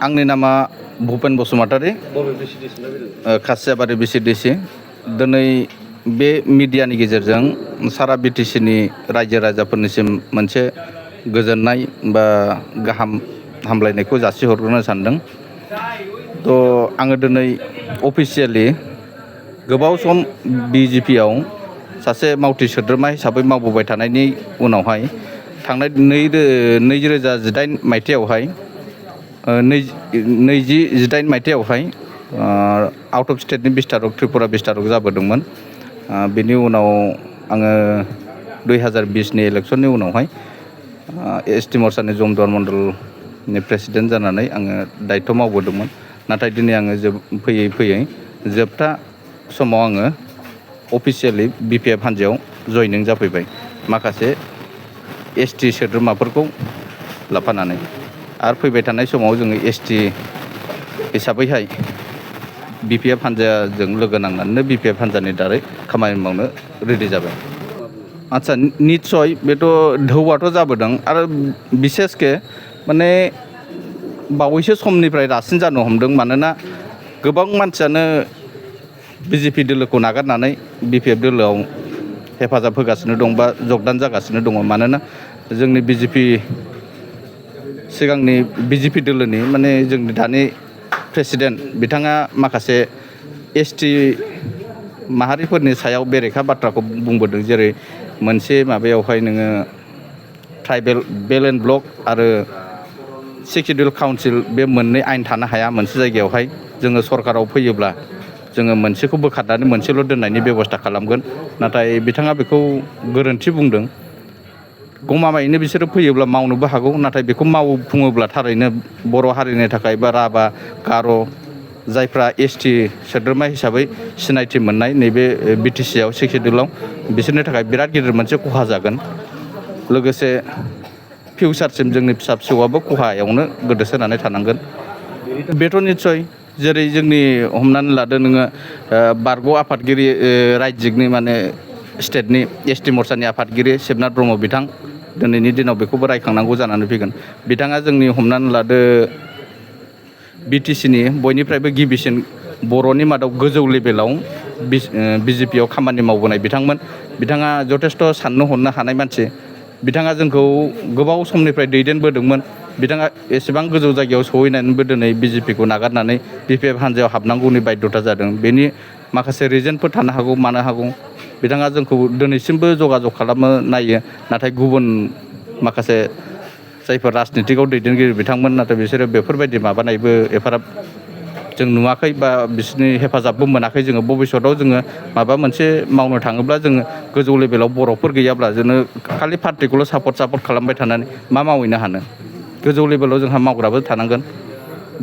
आंनि नामा भुपेन बसुमतारी खासियाबारि बिसिडिसि दिनै बे मिडियानि गेजेरजों सारा बिटिसिनि रायजो राजाफोरनिसिम मोनसे गोजोननाय बा गाहाम हामलायनायखौ जासिहरग्रोनो सानदों। थ' आङो दिनै अफिसियेलि गोबाव सम बिजेपिआव सासे मावथि सोद्रोमा हिसाबै मावबोबाय थानायनि उनावहाय थांनाय 2018 मायथाइयावहाय 2018 मायथाइयावहाय आउट अफ स्टेटनि बिस्तारक त्रिपुरा बिस्तारक जाबोदोंमोन। बेनि उनाव आङो 2020नि इलेक्सननि उनावहाय एसटि मोर्चानि जमदुवार मण्डलनि प्रेसिडेन्ट जानानै आङो दायित्व मावबोदोंमोन। नाथाय दिनै आङो फैयै फैयै जोबथा समाव आङो अफिसियेलि बिपिएफ हान्जायाव जयनिं जाफैबाय माखासे एसटि सोद्रोमाफोरखौ लाफानानै। आरो फैबाय थानाय समाव जोङो एसटि हिसाबैहाय बिपिएफ हान्जाजों लोगो नांनानैनो बिपिएफ हान्जानि दारै खामानि मावनो रेडि जाबाय। आच्चा निस्सय बेथ' ढौआथ' जाबोदों आरो बिसेसके माने बावैसो समनिफ्राय रासिन जानो हमदों। मानोना गोबां मानसियानो बिजेपि दोलोखौ नागारनानै बिपिएफ दोलोआव हेफाजाब होगासिनो दं बा जगदान जागासिनो दङ। मानोना जोंनि सिगांनि बिजेपि दोलोनि माने जोंनि दानि प्रेसिडेन्ट बिथाङा माखासे एसटि माहारिफोरनि सायाव बेरेखा बाथ्राखौ बुंबोदों। जेरै मोनसे माबायावहाय नोङो ट्राइबेल बेल एन्ड ब्लक आरो सेक्रेटेरियेल काउन्सिल बे मोननै आयेन थानो हाया मोनसे जायगायावहाय। जोङो सरकाराव फैयोब्ला जोङो मोनसेखौ बोखारनानै मोनसेल' दोननायनि बेब'स्था खालामगोन। नाथाय बिथाङा बेखौ गोरोन्थि बुंदों। गमामायैनो बिसोरो फैयोब्ला मावनोबो हागौ। नाथाय बेखौ मावफुङोब्ला थारैनो बर' हारिनि थाखाय बा राभा गार' जायफ्रा एसटि सोद्रोमा हिसाबै सिनायथि मोननाय नैबे बिटिसिआव सेक्रेटेरियेलाव बिसोरनि थाखाय बिराद गिदिर मोनसे खहा जागोन। लोगोसे फिउचारसिम जोंनि फिसा फिसौआबो खहायावनो गोदोसोनानै थानांगोन। बेथ' निस्सय जेरै जोंनि हमनानै लादो नोङो बारग' आफादगिरि रायजिकनि माने स्टेटनि एसटि मोर्चानि आफादगिरि शिबनाथ ब्रह्म बिथां दिनैनि दिनाव बेखौबो रायखांनांगौ जानानै फैगोन। बिथाङा जोंनि हमनानै लादो बिटिसिनि बयनिफ्रायबो गिबिसिन बर'नि मादाव गोजौ लेभेलाव बिजेपिआव खामानि मावबोनाय बिथांमोन। बिथाङा जथेस्थ' साननो हनो हानाय मानसि। बिथाङा जोंखौ गोबाव समनिफ्राय दैदेनबोदोंमोन। बिथाङा एसेबां गोजौ जायगायाव सहैनानैबो दिनै बिजेपिखौ नागारनानै बिपिएफ हान्जायाव हाबनांगौनि बायध'था जादों। बेनि माखासे रिजनफोर थानो हागौ मानो हागौ। बिथाङा जोंखौ दिनैसिमबो जगाजग खालामनो नायो। नाथाय गुबुन माखासे जायफोर राजनितिकआव दैदेनगिरि बिथांमोन नाथाय बिसोरो बेफोरबायदि माबानायबो एफाराब जों नुवाखै बा बिसोरनि हेफाजाबबो मोनाखै। जोङो भबिष्यतआव जोङो माबा मोनसे मावनो थाङोब्ला जोङो गोजौ लेभेलाव बर'फोर गैयाब्ला जोङो खालि पार्टिखौल' सापर्ट खालामबाय थानानै मा मावहैनो हानो। गोजौ लेभेलाव जोंहा मावग्राबो थानांगोन।